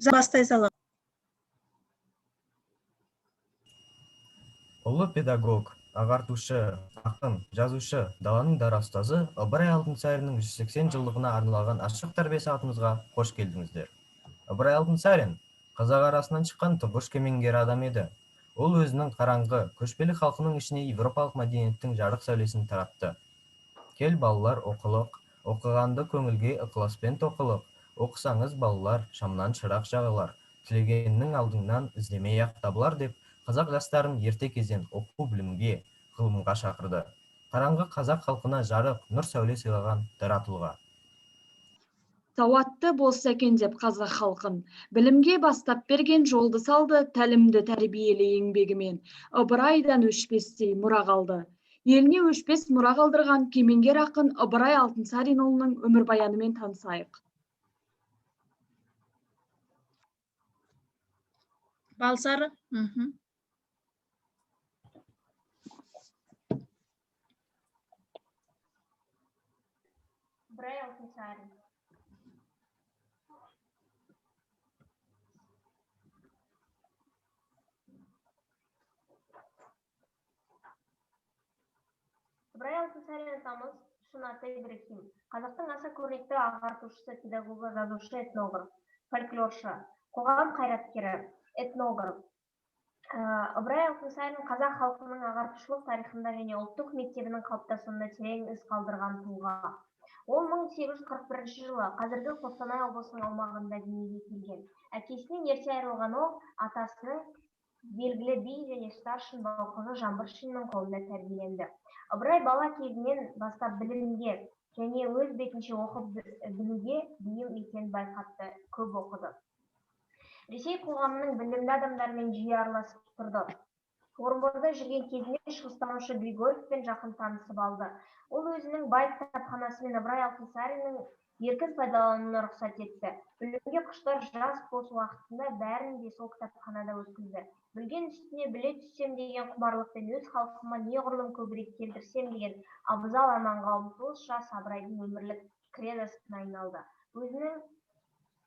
Бастай салып. Ұлы педагог, ағартушы, ақын, жазушы, даланың дара ұстазы Ыбырай Алтынсариннің 180 жылдығына арналған ашық тәрбие сағатымызға қош келдіңіздер. Ыбырай Алтынсарин қазақ арасынан шыққан тұңғыш кемеңгер адам еді. Ол өзінің қараңғы, көшпелі халқының ішіне еуропалық мәдениеттің жарық сәулесін таратты. Кел балалар оқылық, оқығанды көңілге ықыласпен тоқылық, оқысаңыз балалар шамнан шырақ жағылар, тілегеннің алдыңнан іздемей-ақ табылар деп қазақ жастарын ерте кезден оқу білімге, ғылымға шақырды. Қараңғы қазақ халқына жарық, нұр сәуле сыйлаған дара тұлға. Сауатты болса екен деп қазақ халқын, білімге бастап берген жолды салды, тәлімді тәрбиелі еңбегімен, Ыбырайдан өшпестей мұра қалды. Еліне өшпес мұра қалдырған кемеңгер ақын Ыбырай Алтынсаринұлының өмірбаянымен танысайық. Балсары. Ыбырай Алтынсарин. Ыбырай Алтынсарин атамыз шын аты Ибрахим. Қазақтың аса көрнекті ағартушысы, педагогы, жазушы, этнограф, фольклоршы, қоғам қайраткері, этнограф. Ыбырай Алтынсарин қазақ халқының ағартушылық тарихында және ұлттық мектебінің қалыптасуында терең із қалдырған тұлға. Ол 1841 жылы қазіргі Қостанай облысының аумағында дүниеге келген. Әкесінен ерте айырылған ол атасының белгілі би және старшын Балқожа Жаңбыршиннің қолында тәрбиеленді. Ыбырай бала кезінен бастап білімге және өз бетінше оқып білуге бейім екенін байқатты, көп оқыды. Ресей қоғамының білімді адамдарымен жиі араласып тұрды. Орынборда жүрген кезінде шығыстанушы Григорьевпен жақын танысып алды. Ол өзінің бай кітапханасымен Ыбырай Алтынсариннің еркін пайдалануына рұқсат етті. Білімге құштар жас бос уақытында бәрін де сол кітапханада өткізді. Білген үстіне біле түссем деген құмарлықпен өз халқыма неғұрлым көбірек келтірсем деген абзал арманға ұмтылыс жас Ыбырайдың өмірлік кредосына айналды. Өзінің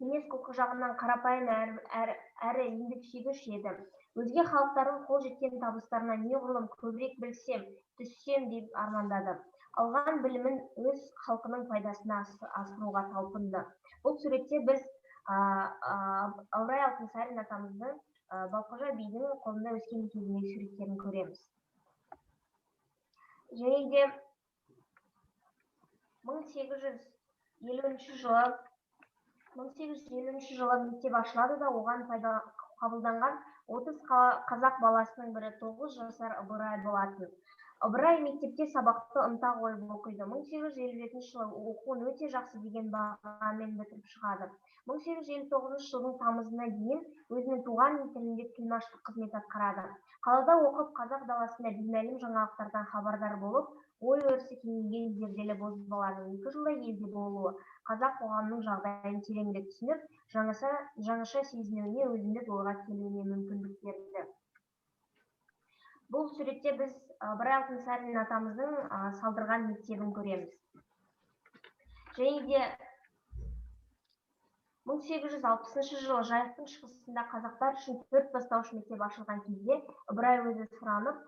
мінез құлқы жағынан қарапайым әрі еңбексүйгіш еді. Өзге халықтардың қол жеткен табыстарына неғұрлым көбірек білсем, түссем деп армандады. Алған білімін өз халқының пайдасына асыруға талпынды. Бұл суретте біз Ыбырай Алтынсарин атамыздың Балқожа бидің қолында өскен кезіндегі суреттерін көреміз. Және де 1850 жылы мектеп ашылады да, оған қабылданған 30 қазақ баласының бірі 9 жасар Ыбырай болатын. Ыбырай мектепте сабақты ынта қойып оқиды. 1857 жылы оқуын өте жақсы деген бағамен бітіріп шығады. 1859 жылдың тамызына дейін өзінің туған тілінде тілмаштық қызмет атқарады. Қалада оқып, қазақ даласында беймәлім жаңалықтардан хабардар болып, ой өрісі кеңейген зерделі бозбаланың 2 жылдай елде болуы қазақ қоғамының жағдайын тереңірек түсініп, жаңаша сезінуіне, өзіндік ойға келуіне мүмкіндік берді. Бұл суретте біз Ыбырай Алтынсарин атамыздың салдырған мектебін көреміз. Және де 1860 жылы Жайықтың шығысында қазақтар үшін 4 бастауыш мектеп ашылған кезде Ыбырай өзі сұранып,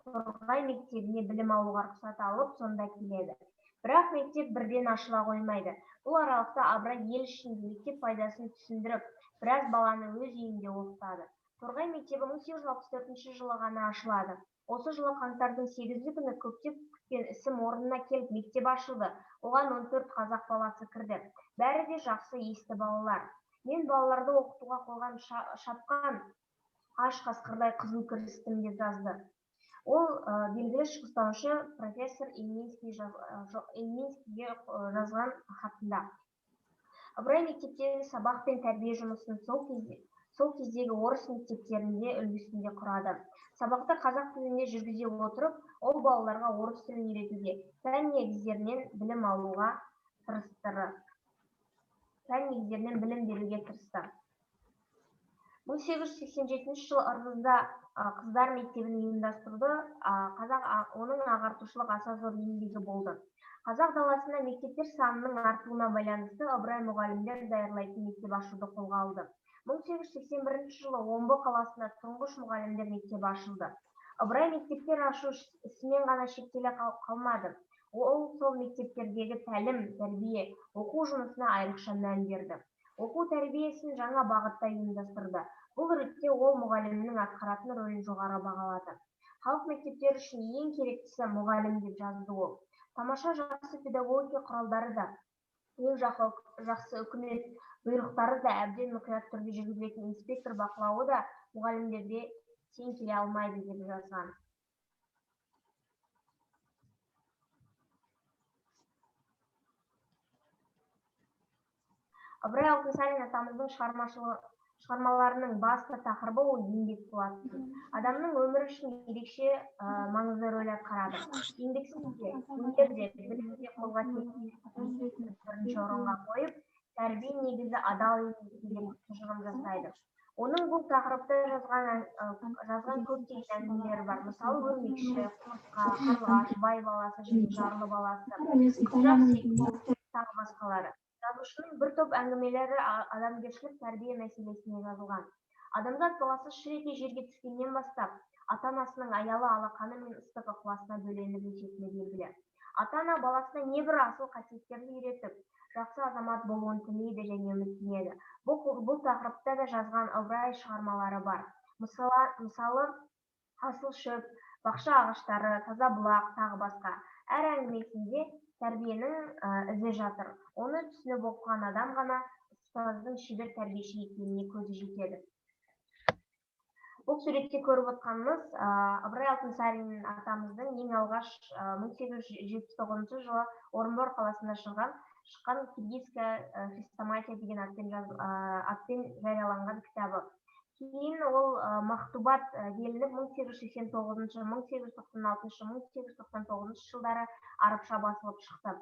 Торғай мектебіне білім алуға рұқсат алып, сонда келеді. Бірақ мектеп бірден ашыла қоймайды. Бұл аралықта Ыбырай ел ішінде мектеп пайдасын түсіндіріп, біраз баланы өз үйінде оқытады. Торғай мектебі 1864 жылы ғана ашылады. Осы жылы қаңтардың 8 күні көптеп күткен ісім орнына келіп мектеп ашылды. Оған 14 қазақ баласы кірді. Бәрі де жақсы есті балалар. Мен балаларды оқытуға қойған шапқан аш қасқырдай қызу кірістім деп жазды. Ол белгілі шығыстанушы профессор Ильминскийге жазған хатында. Ыбырай мектептегі сабақ пен тәрбие жұмысын сол кездегі орыс мектептерінде үлгісінде құрады. Сабақты қазақ тілінде жүргізе отырып, ол балаларға орыс тілін үйретуге, пән негіздерінен білім алуға тырыстыры. Пән негіздерінен білім беруге тырысты. 1887 жылы Ырғызда қыздар мектебін ұйымдастырды. Оның ағартушылық аса зор еңбегі болды. Қазақ даласында мектептер санының артуына байланысты Ыбырай мұғалімдер даярлайтын мектеп ашуды қолға алды. 1881 жылы Омбы қаласында тұңғыш мұғалімдер мектебі ашылды. Ыбырай мектептер ашу ісімен ғана шектеле қалмады. Ол сол мектептердегі тәлім, тәрбие, оқу жұмысына айрықша мән берді. Оқу тәрбие ісін жаңа бағытта ұйымдастырды. Бұл ретте ол мұғалімнің атқаратын рөлін жоғары бағалады. Халық мектептері үшін ең керектісі мұғалім деп жазды ол. Тамаша жақсы педагогика құралдары да, ең жақсы үкімет бұйрықтары да, әбден мұқият түрде жүргізілетін инспектор бақылауы да мұғалімдерге тең келе алмайды деп жазған. Ыбырай Алтынсарин атамыздың шығармаларының басты тақырыбы ол еңбек болатын. Адамның өмірі үшін ерекше маңызды рөл атқарады. Еңбексіз де, өнер де, білім де қолға келмейтін бірінші орынға қойып, тәрбие негізі адал еңбек деген тұжырым жасайды. Оның бұл тақырыпта жазған көптеген әңгімелері бар. Мысалы, Өрмекші, Құмырсқа, Қарлығаш, Бай баласы және жарлы баласы, Қыпшақ Сейіт, тағы басқалары. Жазушының бір топ әңгімелері адамгершілік тәрбие мәселесіне жазылған. Адамзат баласы шыр ете жерге түскеннен бастап, ата-анасының аялы алақаны мен ыстық ықыласына бөленіп өсетіні белгілі. Ата-ана баласына небір асыл қасиеттерді үйретіп, жақсы азамат болуын тілейді және үміттенеді. Бұл тақырыпта да жазған Ыбырай шығармалары бар. Мысалы, Асыл шөп, Бақша ағаштары, Таза бұлақ, тағы басқа. Әр әңгімесінде тәрбиенің ізі жатыр. Оны түсініп оқыған адам ғана ұстаздың шебер тәрбиеші екеніне көзі жетеді. Бұл суретте көріп отқанымыз Ыбырай Алтынсарин атамыздың ең алғаш 1879 жылы Орынбор қаласында шыққан Киргизская хрестоматия деген атпен жарияланған кітабы. Кейін ол мақтубат делініп 1889, 1896, 1899 жылдары арабша басылып шықты.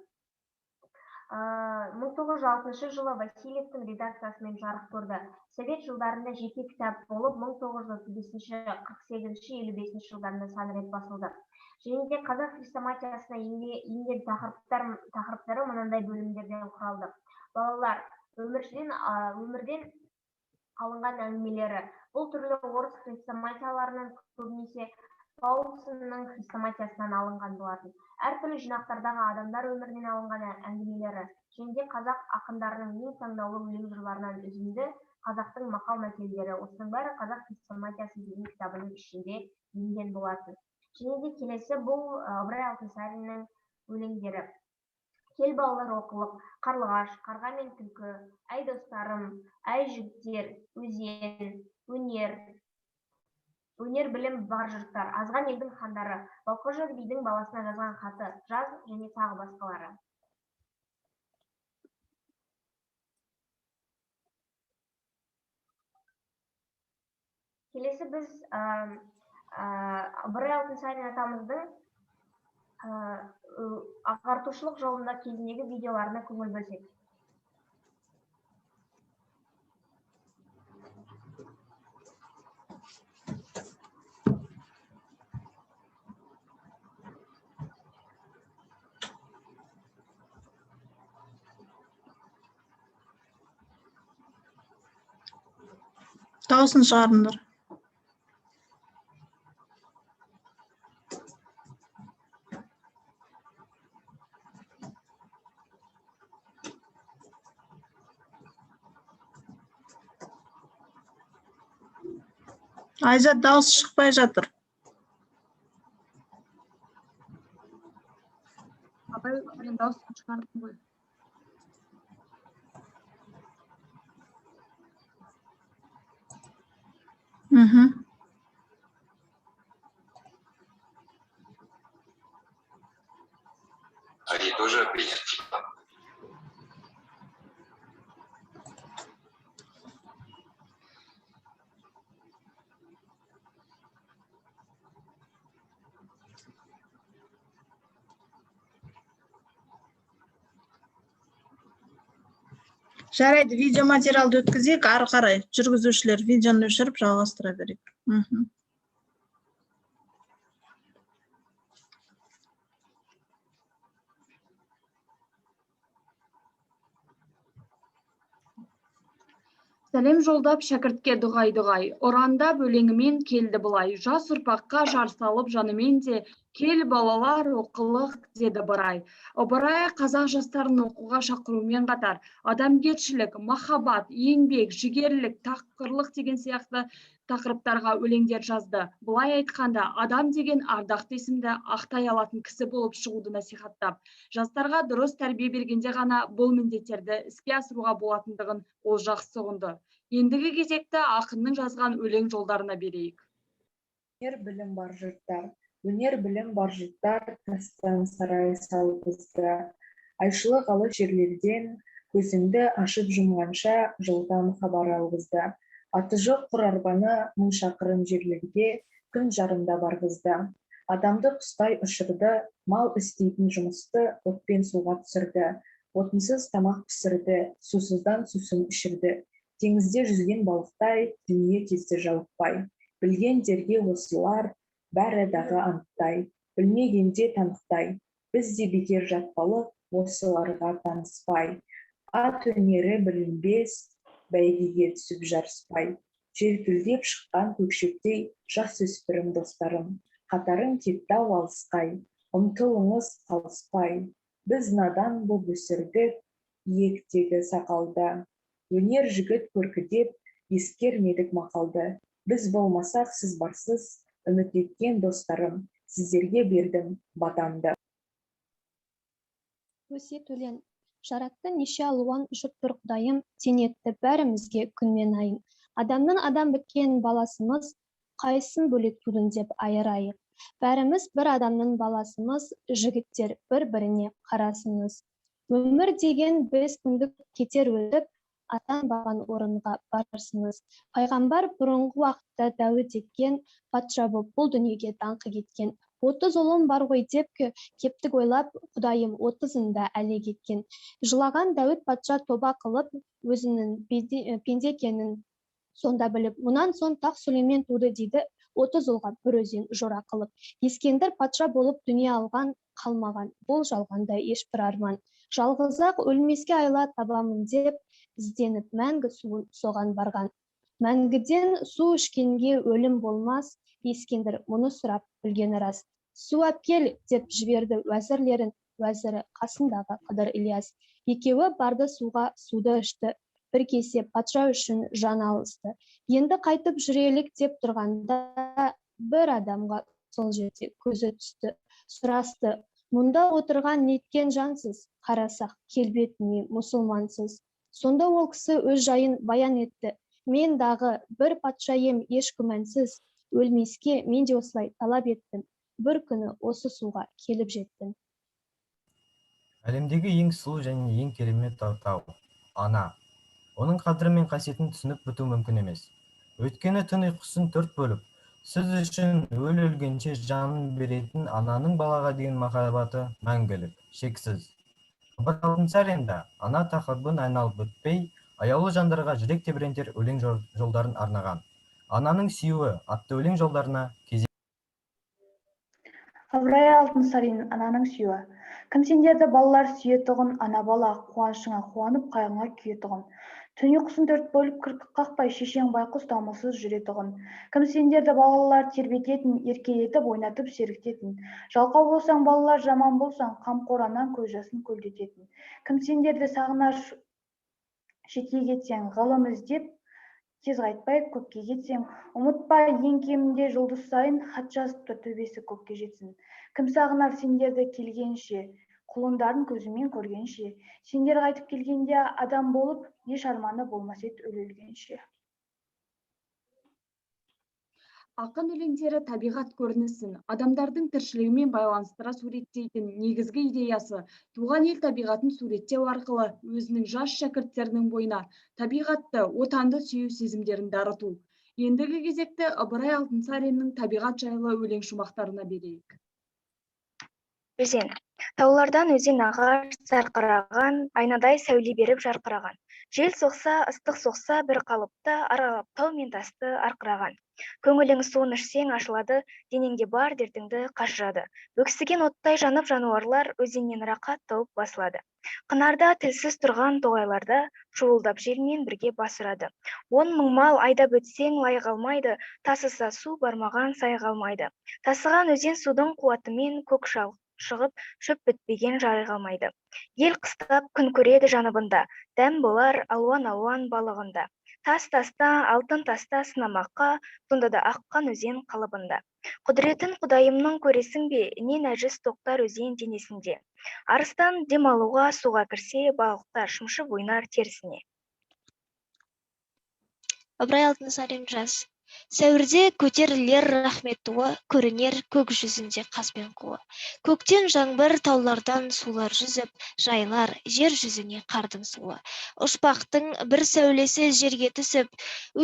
1906 жылы Васильевтің редакциясымен жарық көрді. Совет жылдарында жеке кітап болып 1935, 48, 55 жылдарында сан рет басылды. Және де қазақ хрестоматиясына енген тақырыптары мынандай бөлімдерден құралды. Балалар өмірден алынған әңгімелері. Бұл түрлі орыс хрестоматияларынан, көбінесе Паулсонның хрестоматиясынан алынған болатын. Әртүрлі жинақтардағы адамдар өмірінен алынған әңгімелері және де қазақ ақындарының ең таңдаулы өлең жырларынан үзінді қазақтың мақал мәтелдері. Осының бәрі қазақ хрестоматиясы деген кітабының ішінде енген болатын. Және де келесі бұл Ыбырай Алтынсариннің өлеңдері. Кел балалар оқылық, Қарлығаш, Қарға мен түлкі, Әй достарым, Әй жігіттер, Өзен, Өнер, Өнер білім бар жұрттар, Азған елдің хандары, Балқожа бидің баласына жазған хаты, Жаз және тағы басқалары. Келесі біз Ыбырай Алтынсарин атамыздың ағартушылық жолында кезіндегі видеоларына көңіл бөлсек. Дауысын шығарыңдар. Айзат, дауыс шықпай жатыр. Апай, мен дауысын шығардым ғой. Они тоже принят. Жарайды, видеоматериалды өткізейік, ары қарай жүргізушілер видеоны өшіріп жалғастыра берейік. Сәлем жолдап шәкіртке дұғай-дұғай, ұрандап өлеңімен келді былай, жас ұрпаққа жар салып жанымен де, кел балалар оқылық деді Ыбырай. Ыбырай қазақ жастарын оқуға шақырумен қатар, адамгершілік, махаббат, еңбек, жігерлік, тапқырлық деген сияқты тақырыптарға өлеңдер жазды. Былай айтқанда, адам деген ардақты есімді ақтай алатын кісі болып шығуды насихаттап, жастарға дұрыс тәрбие бергенде ғана бұл міндеттерді іске асыруға болатындығын ол жақсы ұғынды. Ендігі кезекті ақынның жазған өлең жолдарына берейік. Өнер білім бар жұрттар, өнер білім бар жұрттар тастан сарай салғызды. Айшылық алыс жерлерден көзіңді ашып жұмғанша жылдам хабар алғызды. Аты жоқ құр арбаны 1000 шақырым жерлерге күн жарымда барғызды. Адамды құстай ұшырды, мал істейтін жұмысты отпен суға түсірді. Отынсыз тамақ пісірді, сусыздан сусын ішірді. Теңізде жүзген балықтай дүние кезді жалықпай. Білгендерге осылар бәрі дағы анықтай, білмегенде танықтай. Біз де бекер жатпалық осыларға таныспай. Ат өнері білінбес, бәйгеге түсіп жарыспай. Желкілдеп шыққан көкшөптей жас өспірім достарым, қатарың кетті-ау алысқай, ұмтылыңыз қалыспай. Біз надан боп өсірдік иектегі сақалды. Өнер жігіт көркі деп ескермедік мақалды. Біз болмасақ сіз барсыз, үміт еткен достарым, сіздерге бердім батамды. Өсиет өлең. Жаратты неше алуан жұрт бір құдайым, тең етті бәрімізге күн мен айын. Адамнан адам біткен баласымыз, қайсысын бөлек тудың деп айырайық. Бәріміз бір адамның баласымыз, жігіттер бір-біріне қарасыңыз. Өмір деген 5 күндік кетер өтіп, атан бабаң орынға барсыңыз. Пайғамбар бұрынғы уақытта Дәуіт еткен, патша боп бұл дүниеге даңқы кеткен. 30 ұлым бар ғой деп кептік ойлап, Құдайым 30-ында әлек еткен. Жылаған Дәуіт патша тоба қылып, өзінің пенде екенін сонда біліп, мұнан соң тақ Сүлеймен туды дейді, 30 ұлға бір өзен жора қылып. Ескендір патша болып дүние алған, қалмаған, бұл жалғанда ешбір арман. Жалғыз-ақ өлмеске айла табамын деп, ізденіп мәңгі суын соған барған. Мәңгіден су ішкенге өлім болмас, Ескендір мұны сұрап білгені рас. Су әпкел деп жіберді уәзірлерін, уәзірі қасындағы Қыдыр Ильяс. Екеуі барды суға, суды ішті, бір кесе патша үшін жан алысты. Енді қайтып жүрелік деп тұрғанда бір адамға сол жерде көзі түсті. Сұрасты, мұнда отырған неткен жансыз, қарасақ келбетіне мұсылмансыз. Сонда ол кісі өз жайын баян етті. Мен дағы бір патша ем еш күмәнсіз, өлмеске мен де осылай талап еттім. Бір күні осы суға келіп жеттім. Әлемдегі ең сұлу және ең керемет атау – ана. Оның қадірі мен қасиетін түсініп біту мүмкін емес. Өйткені түн ұйқысын 4 бөліп, сіз үшін өл-өлгенше жанын беретін ананың балаға деген махаббаты мәңгілік, шексіз. Ыбырай Алтынсарин да ана тақырыбын айналып өтпей, аяулы жандарға жүрек тебірентер өлең жолдарын арнаған. Ананың сүюі атты өлең жолдарына кезек. Ыбырай Алтынсарин, ананың сүюі. Кім сендерді балалар сүйетұғын, ана бала қуанышыңа қуанып, қайғыңа күйетұғын. Түн ұйқысын 4 бөліп кірпік қақпай, шешең байқұс дамылсыз жүретұғын. Кім сендерді балалар тербететін, еркелетіп ойнатып сергітетін. Жалқау болсаң балалар, жаман болсаң, қамқор анаң көз жасын көлдететін. Кім сендерді сағынар шетке кетсең, ғылым іздеп тез қайтпай көкке кетсең, ұмытпа ең кемінде жұлдыз сайын хат жазып тұр төбесі көкке жетсін. Кім сағынар сендерді келгенше, құлындарын көзімен көргенше, сендер қайтып келгенде адам болып, еш арманы болмас еді өле-өлгенше. Ақын өлеңдері табиғат көрінісін, адамдардың тіршілігімен байланыстыра суреттейтін негізгі идеясы туған ел табиғатын суреттеу арқылы өзінің жас шәкірттерінің бойына табиғатты, отанды сүю сезімдерін дарыту. Ендігі кезекті Ыбырай Алтынсариннің табиғат жайлы өлең шумақтарына берейік. Өзен. Таулардан өзен ағар сарқыраған, айнадай сәуле беріп жарқыраған. Жел соқса, ыстық соқса бір қалыпты, аралап тау мен тасты арқыраған. Көңілің суын ішсең ашылады, денеңде бар дертіңді қашырады. Өксіген оттай жанып жануарлар өзеннен рақат тауып басылады. Қынарда тілсіз тұрған тоғайларда шуылдап желмен бірге бас ұрады. 10 мың мал айдап өтсең лай қалмайды, тасыса су бармаған сай қалмайды. Тасыған өзен судың қуатымен көк шығып, шөп бітпеген жай қалмайды. Ел қыстап күн көреді жаныбында, дәм болар алуан-алуан балығында. Тас таста, алтын таста сынамаққа, сонда да аққан өзен қалыбында. Құдіретін Құдайымның көресің бе, не нәжіс тоқтар өзен денесінде. Арыстан дем алуға суға кірсе, балықтар шымшып ойнар терісіне. Ыбырай Алтынсарин жаз. Сәуірде көтерілер рахмет туы, көрінер көк жүзінде қаз бен қуы. Көктен жаңбыр, таулардан сулар жүзіп, жайылар жер жүзіне қардың суы. Ұшпақтың бір сәулесі жерге түсіп,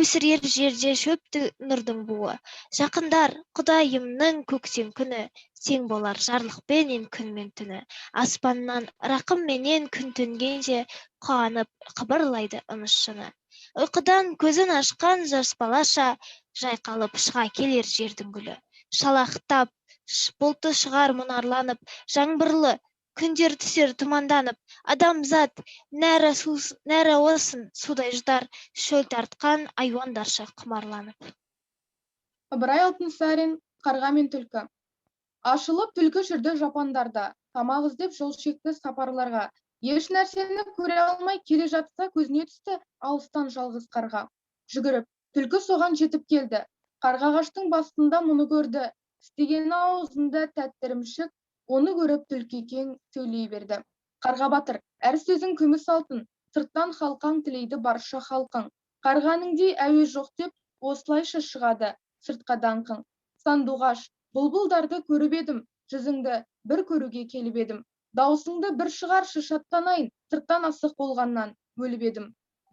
өсірер жерде шөпті нұрдың буы. Жақындар, Құдайымның көктем күні, тең болар жарлықпенен күн мен түні. Аспаннан рақымменен күн төнгенде, қуанып қыбырлайды ыныс жыны. Ұйқыдан көзін ашқан жас балаша, жайқалып шыға келер жердің гүлі. Шалақтап бұлты шығар мұнарланып, жаңбырлы күндер түсер тұманданып, адамзат нәр ауасын судай жұтар, шөл тартқан айуандарша құмарланып. Ыбырай Алтынсарин «Қарға мен түлкі». Ашылып түлкі жүрді жапандарда, тамақ іздеп жол шекті сапарларға. Еш нәрсені көре алмай келе жатса, көзіне түсті алыстан жалғыз қарға. Жүгіріп, түлкі соған жетіп келді. Қарға ағаштың басында мұны көрді. Тістегені аузында тәтті ірімшік, оны көріп түлкі сөйлей берді. Қарға батыр, әр сөзің күміс алтын, сырттан халқаң тілейді барша халқың. Қарғаныңдей әуе жоқ деп, осылайша шығады сыртқа даңқың. Сандуғаш, бұлбұлдарды көріп едім, жүзіңді бір көруге келіп едім. Даусыңды бір шығаршы шаттанайын, сырттан асық болғаннан өліп едім.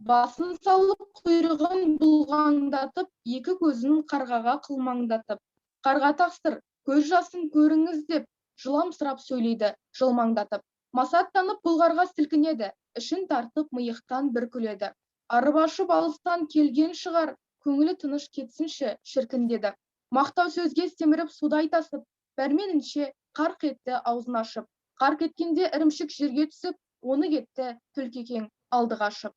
Басын салып құйрығын бұлғаңдатып, екі көзін қарғаға қылмаңдатып. Қарға тақсыр, көз жасын көріңіз деп, жыламсырап сөйлейді жылмаңдатып. Масаттанып бұл қарға сілкінеді, ішін тартып миықтан бір күледі. Арып ашып алыстан келген шығар, көңілі тыныш кетсінші шіркін деді. Мақтау сөзге семіріп судай тасып, бәрменінше қарқ етті аузын ашып. Қарқ еткенде ірімшік жерге түсіп, оны кетті түлкекең алды қашып.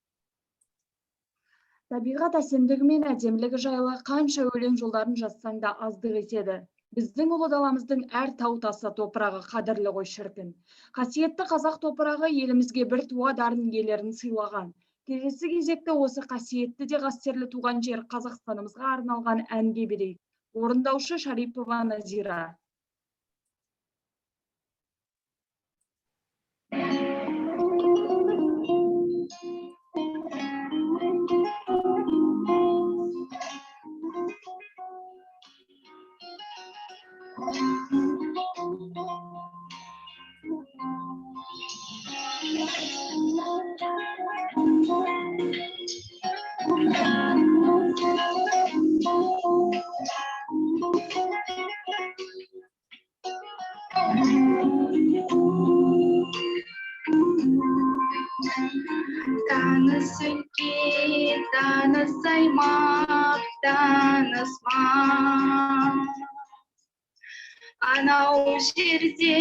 Табиғат әсемдігі мен әдемілігі жайлы қанша өлең жолдарын жазсаң да аздық етеді. Біздің ұлы даламыздың әр тау тасы топырағы қадірлі ғой шіркін. Қасиетті қазақ топырағы елімізге бір туа дарын иелерін сыйлаған. Келесі кезекті осы қасиетті де қастерлі туған жер Қазақстанымызға арналған әнге берейік. Орындаушы Шарипова Назира. Таныс өлке, таныс аймақ, таныс мал. Анау жерде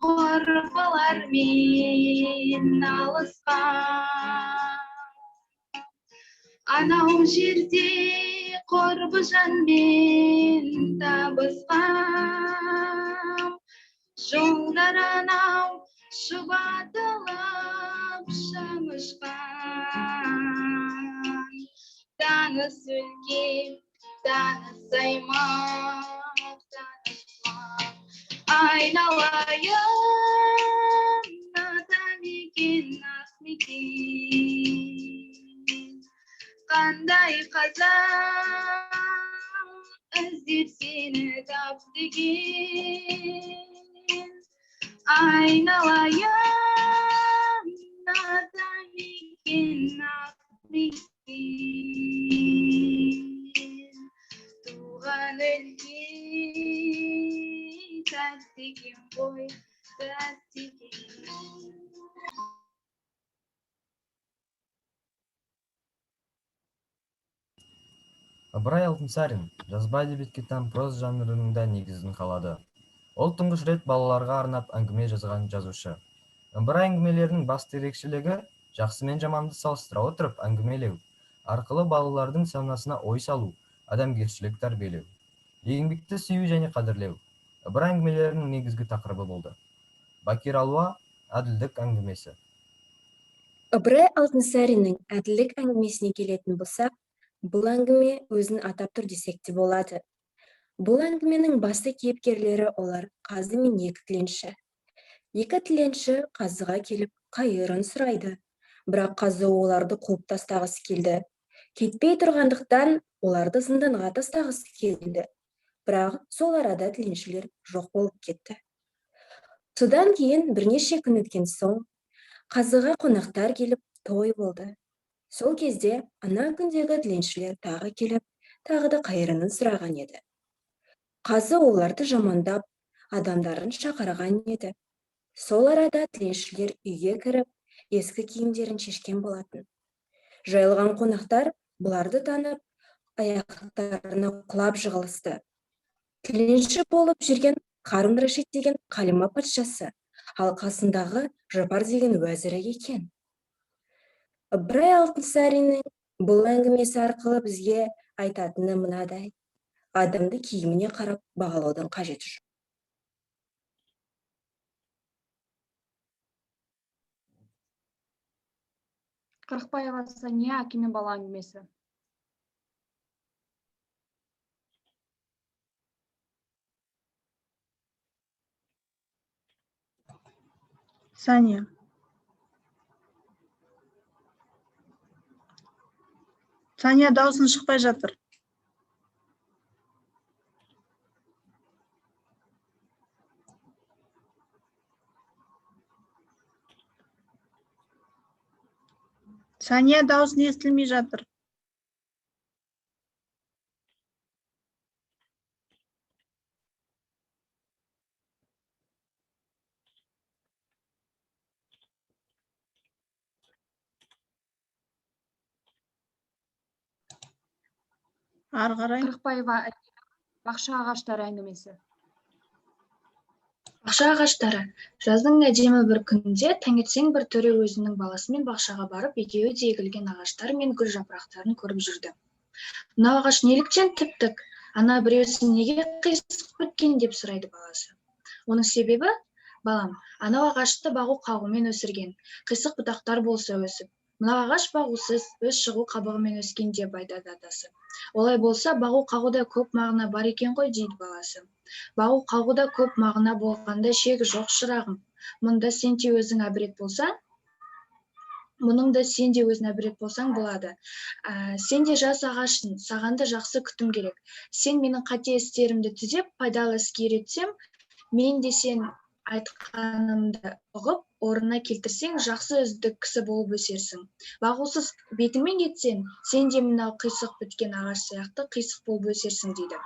құрбылармен алысқан. Анау жерде құрбыжанмен табысқан. Жолдар анау шұбатылып шымышқан. Таныс өлке, таныс аймақ, таныс мал. Айналайын атамекен, ақ мекен. Қандай қазақ іздеп сені тап деген. Айналайын атамекен, ақ мекен. Туған өлке тәтті екен ғой, тәтті екен. Ыбырай Алтынсарин жазба әдебиетке тән проза жанрының да негізін қалады. Ол тұңғыш рет балаларға арнап әңгіме жазған жазушы. Ыбырай әңгімелерінің басты ерекшелігі жақсы мен жаманды салыстыра отырып әңгімелеу арқылы балалардың санасына ой салу, адамгершілік тәрбиелеу, еңбекті сүю және қадірлеу Ыбырай әңгімелерінің негізгі тақырыбы болды. Бакир Алуа, әділдік әңгімесі. Ыбырай Алтынсариннің әділдік әңгімесіне келетін болсақ, бұл әңгіме өзін атап тұр десек те болады. Бұл әңгіменің басты кейіпкерлері олар қазы мен екі тіленші. Екі тіленші қазыға келіп қайырын сұрайды. Бірақ қазы оларды қуып тастағысы келді. Кетпей тұрғандықтан оларды зынданға тастағысы келді. Бірақ сол арада тіленшілер жоқ болып кетті. Содан кейін бірнеше күн өткен соң қазыға қонақтар келіп той болды. Сол кезде ана күндегі тіленшілер тағы келіп, тағы да қайырынын сұраған еді. Қазы оларды жамандап, адамдарын шақырған еді. Сол арада тіленшілер үйге кіріп, ескі киімдерін шешкен болатын. Жайылған қонақтар бұларды танып, аяқтарына құлап жығылысты. Тіленші болып жүрген Харун Рашид деген Қалима патшасы, ал қасындағы Жапар деген уәзірі екен. Ыбырай Алтынсариннің бұл әңгімесі арқылы бізге айтатыны мынадай: адамды киіміне қарап бағалаудың қажеті жоқ. Қырықбаева Сания, әке мен бала әңгімесі. Сания. Сания, дауысың шықпай жатыр. Сания, дауысың естілмей жатыр. Ары қарай. Қырықбаева бақша ағаштары әңгімесі. Бақша ағаштары. Жаздың әдемі бір күнінде таңертең бір төре өзінің баласымен бақшаға барып, екеуі де егілген ағаштар мен гүл жапырақтарын көріп жүрді. Мынау ағаш неліктен тіп-тік, ана біреусі неге қисық біткен деп сұрайды баласы. Оның себебі, балам, анау ағашты бағу қағумен өсірген, қисық бұтақтар болса өсіп. Мынау ағаш бағусыз, өз шығу қабығымен өскен деп айтады атасы. Олай болса, бағу қағуда көп мағына бар екен ғой, дейді баласы. Бағу қағуда көп мағына болғанда шегі жоқ шырағым. Мұнда сен де өзің әбірет болсаң, мұның да сен де өзің әбірет болсаң болады. Сен де жас ағашсың, саған да жақсы күтім керек. Сен менің қате істерімді түзеп, пайдалы іске үйретсем, мен де сен айтқанымды ұғып, орнына келтірсең, жақсы үздік кісі болып өсерсің. Бағусыз бетіңмен кетсең, сен де мынау қисық біткен ағаш сияқты қисық болып өсерсің, дейді.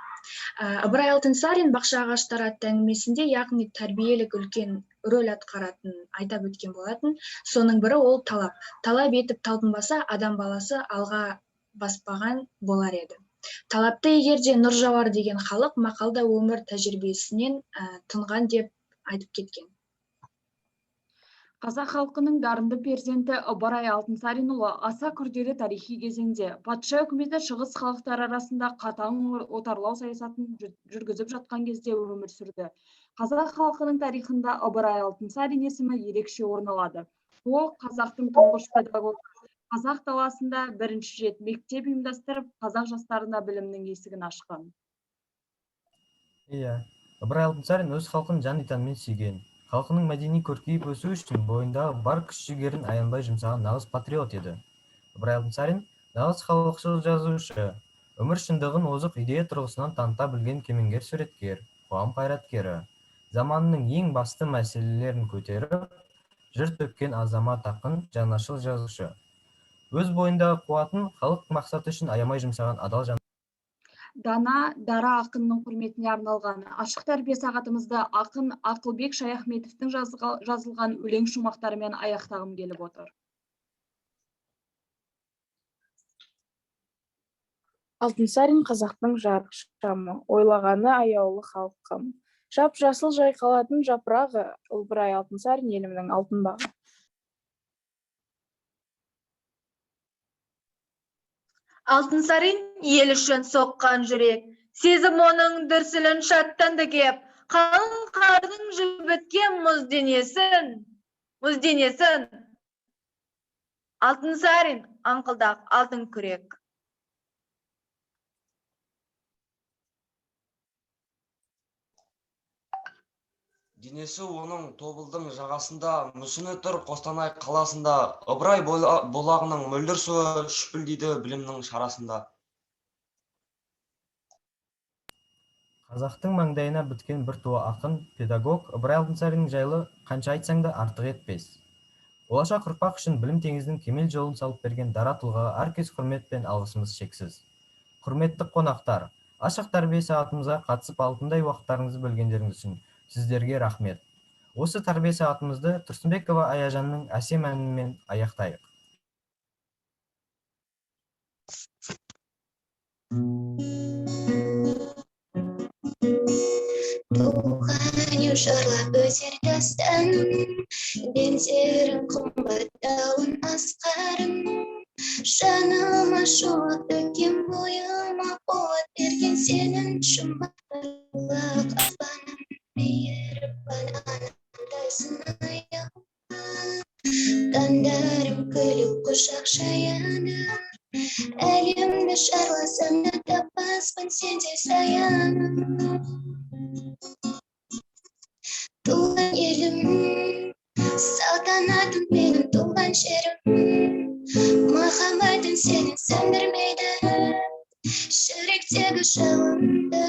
Ыбырай Алтынсарин бақша ағаштары атты әңгімесінде, яғни тәрбиелік үлкен рөл атқаратынын айтап өткен болатын. Соның бірі ол талап. Талап етіп талпынбаса, адам баласы алға баспаған болар еді. Талапты егер де нұр жауар деген халық мақалда өмір тәжірибесінен тұнған деп айтып кеткен. Қазақ халқының дарынды перзенті Ыбырай Алтынсаринұлы аса күрделі тарихи кезеңде патша үкіметі шығыс халықтары арасында қатаң отарлау саясатын жүргізіп жатқан кезде өмір сүрді. Қазақ халқының тарихында Ыбырай Алтынсарин есімі ерекше орын алады. Ол қазақтың тұңғыш педагогы, қазақ даласында бірінші рет мектеп ұйымдастырып, қазақ жастарына білімнің есігін ашқан. Иә, Ыбырай Алтынсарин өз халқын жан-тәнімен сүйген, халқының мәдени көркейіп өсуі үшін бойындағы бар күш-жігерін аянбай жұмсаған нағыз патриот еді. Ыбырай Алтынсарин нағыз халықшыл жазушы, өмір шындығын озық идея тұрғысынан таныта білген кемеңгер суреткер, қоғам қайраткері, заманының ең басты мәселелерін көтеріп, жыр төккен азамат ақын, жанашыл жазушы. Өз бойындағы қуатын халық мақсаты үшін аямай жұмсаған адал жан. Дана дара ақынның құрметіне арналған ашық тәрбие сағатымызды ақын Ақылбек Шаяхметовтің жазылған өлең шумақтарымен аяқтағым келіп отыр. Алтынсарин қазақтың жарық шамы, ойлағаны аяулы халық қамы. Жап-жасыл жайқалатын жапырағы, Ыбырай Алтынсарин елімнің алтын бағы. Алтынсарин ел үшін соққан жүрек, сезім оның дүрсілін шаттанды кеп, қалың қардың жібіткен мұз денесін, мұз денесін. Алтынсарин аңқылдақ алтын күрек. Денесі оның Тобылдың жағасында, мүсіні тұр Қостанай қаласында. Ыбырай бұлағының мөлдір суы шүпілдейді білімнің шарасында. Қазақтың маңдайына біткен бір туа ақын, педагог Ыбырай Алтынсарин жайлы қанша айтсаң да артық етпес. Болашақ ұрпақ үшін білім теңізінің кемел жолын салып берген дара тұлғаға әркез құрмет пен алғысымыз шексіз. Құрметті қонақтар, ашық тәрбие сағатымызға қатысып алтындай уақыттарыңызды бөлгендеріңіз үшін сіздерге рахмет. Осы тәрбие сағатымызды Тұрсынбекова Аяжанның әсем әнімен аяқтайық. Туған ел жырлап өтер дастаным, белдерін қымбат тауын асқарым. Жаныма шуақ төккен, бойыма қуат берген сенің жұмбақ аспаным, мейірбан анамдайсың аяғыма. Таңдарым күліп құшақ жаяды, әлемді шарласам да таппаспын сендей саяны. Туған елім, салтанатым менің туған жерім, махаббатым сені сөндірмейді жүректегі жалынды.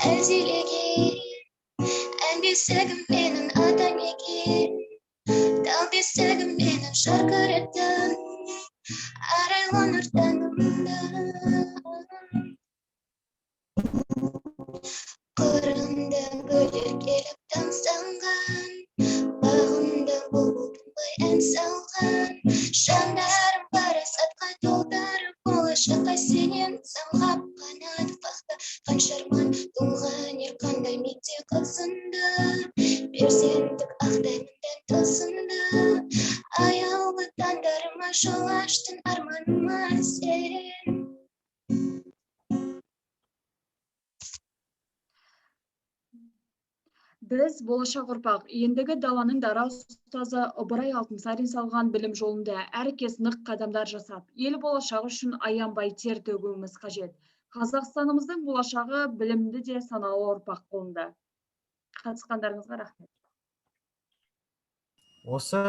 Әлдилеген ән бесігім менің атамекен, тал бесігім менің жарқыратын арайлы нұр таңымды. Қырымда гүлдер келіп тамсанған, бағымда бұлбұл тынбай ән салған. Жандарым парасатқа толтырып, болашаққа сенем самғап қанат қақты. Қанша арман туған ел қандай мектеп қылсынды, перзенттік ақтаймын тылсымды. Аяулы таңдарыма жол аштың, арманыма сен. Біз болашақ ұрпақ, ендігі даланың дара ұстазы Ыбырай Алтынсарин салған білім жолында әркез нық қадамдар жасап, ел болашағы үшін аянбай тер төгуіміз қажет. Қазақстанымыздың болашағы білімді де саналы ұрпақ қолында. Қатысқандарыңызға рахмет. Осы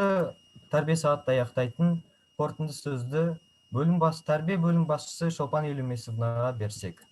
тәрбие сағатты аяқтайтын қорытынды сөзді тәрбие бөлім басшысы Шолпан Елеумесовнаға берсек.